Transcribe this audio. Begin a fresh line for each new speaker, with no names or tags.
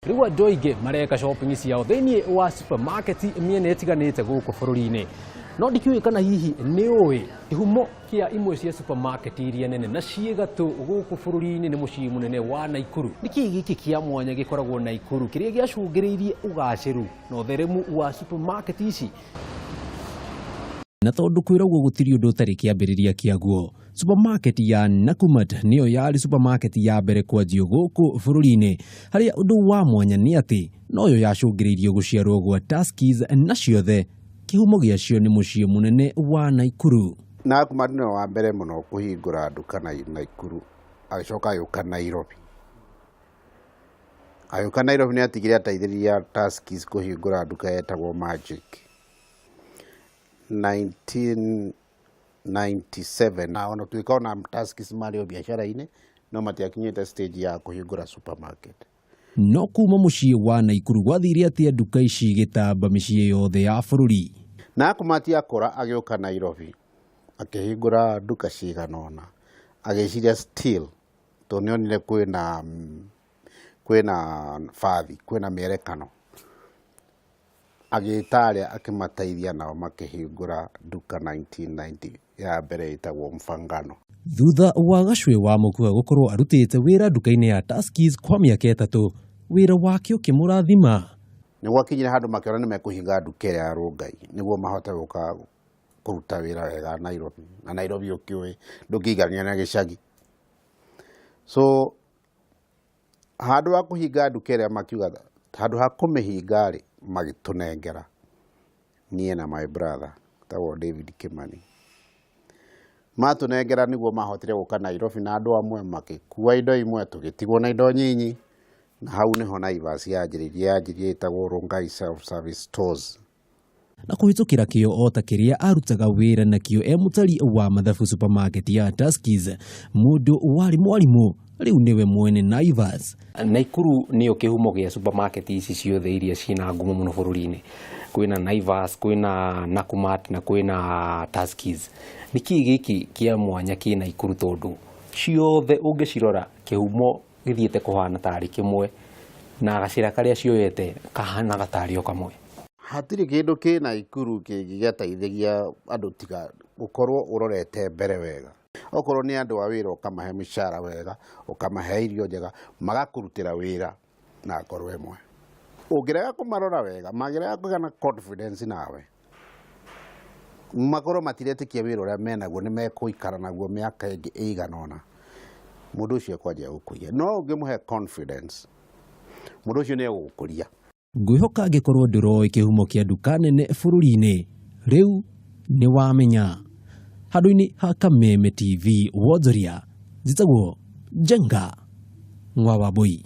Rĩu andũ aingĩ mareka shopping ciao thĩinĩ wa supermarket mĩena ĩtiganĩte gũkũ bũrũri-inĩ. No ndikĩũĩ kana hihi nĩ ũĩ kĩhumo kĩa imwe cia supermarket iria nene na ciĩ gatũ gũkũ bũrũri-inĩ nĩ mũciĩ mũnene wa Naikuru. Nĩkĩ gĩkĩ kĩa mwanya gĩkoragwo Naikuru kĩrĩa gĩacũngĩrĩirie ũgacĩru na ũtheremu wa supermarket ici? Na tondũ kwĩragwo gũtirĩ ũndũ ũtarĩ kĩambĩrĩria kĩaguo, supermarket ya Nakumatt nĩyo yarĩ supermarket ya mbere kwanjio gũkũ bũrũri-inĩ, harĩa ũndũ wa mwanya nĩ atĩ noyo yacũngĩrĩirie gũciarwo gwa Tuskys na ciothe kĩhumo gĩacio nĩ mũciĩ mũnene wa Naikuru.
Nakumatt nĩwe wa mbere mũno kũhingũra nduka Naikuru, agĩcoka agĩũka Nairobi. Agĩũka Nairobi nĩ atigire ateithĩrĩria Tuskys kũhingũra nduka yetagwo Magic. 1997 na ona tuĩka ona Tuskys marĩ o biacara-inĩ no matiakinyĩte stage ya kũhingũra supermarket.
No kuma mũciĩ wa Naikuru gwathire atĩa nduka ici igĩtamba mĩciĩ yothe ya bũrũri?
Nakumatt akũra agĩũka Nairobi akĩhingũra nduka cigana ũna, agĩciria still tondũ nĩonire kwĩna bathi, kwĩna mĩerekano, agĩta arĩa akĩmateithia nao makĩhingũra nduka 1990 ya mbere ĩtagwo Mfangano.
Thutha wa Gacwe wa Mũkua gũkorwo arutĩte wĩra nduka-inĩ ya Tuskys kwa mĩaka 3, wĩra wake ũkĩmũrathima.
Nĩ gwakinyire handũ makĩona nĩ mekũhinga nduka ĩrĩa ya Rongai nĩguo mahote gũka kũruta wĩra wega Nairobi, na Nairobi ũkĩũĩ ndũngĩiganania na gĩcagi. So handũ ha kũhinga nduka ĩrĩa makiuga handũ ha kũmĩhinga rĩ, magĩtũnengera niĩ na my brother etagwo David Kimani. Matũnengera nĩguo mahotire gũka Nairobi na andũ amwe makĩkua indo imwe tũgĩtigwo na indo nyinyi, na hau nĩho Naivas yanjĩrĩirie, yanjirie ĩtagwo Rongai Self Service Stores.
Na kũhĩtũkĩra kĩo o ta kĩrĩa arutaga wĩra nakĩo e mũtari wa mathabu supermarket ya Tuskys, mũndũ warĩ mwarimũ rĩu nĩwe mwene Naivas. Naikuru nĩyo kĩhumo gĩa supermarket ici ciothe iria ciĩna ngumo mũno bũrũri-inĩ. Kwĩna Naivas, kwĩna Nakumatt na kwĩna Tuskys. Nĩkĩ gĩkĩ kĩa mwanya kĩ Naikuru tondũ ciothe ũngĩcirora kĩhumo gĩthiĩte kũhana tarĩ kĩmwe na gacĩra karĩa cioyete kahanaga tarĩ o kamwe?
Hatirĩ kĩndũ kĩ Naikuru kĩngĩgĩteithagia andũ tiga gũkorwo ũrorete mbere wega. Okorwo nĩ andũ a wĩra ũkamahe mĩcara wega, ũkamahe irio njega, magakũrutĩra wĩra na ngoro ĩmwe. Ũngĩrega kũmarora wega, mangĩrega kũgĩa na confidence nawe, makorwo matiretĩkia wĩra ũrĩa menaguo nĩ mekũikara naguo mĩaka ĩngĩ ĩigana ũna, mũndũ ũcio ekwanjia gũkũiya. No ũngĩmũhe confidence, mũndũ ũcio nĩ egũgũkũria.
Ngwĩhoka angĩkorwo ndũroĩ kĩhumo kĩa nduka nene bũrũri-inĩ, rĩu nĩ wamenya. Handũ-inĩ ha Kameme TV wonjoria, njĩtagwo Njenga Mwa Wambui.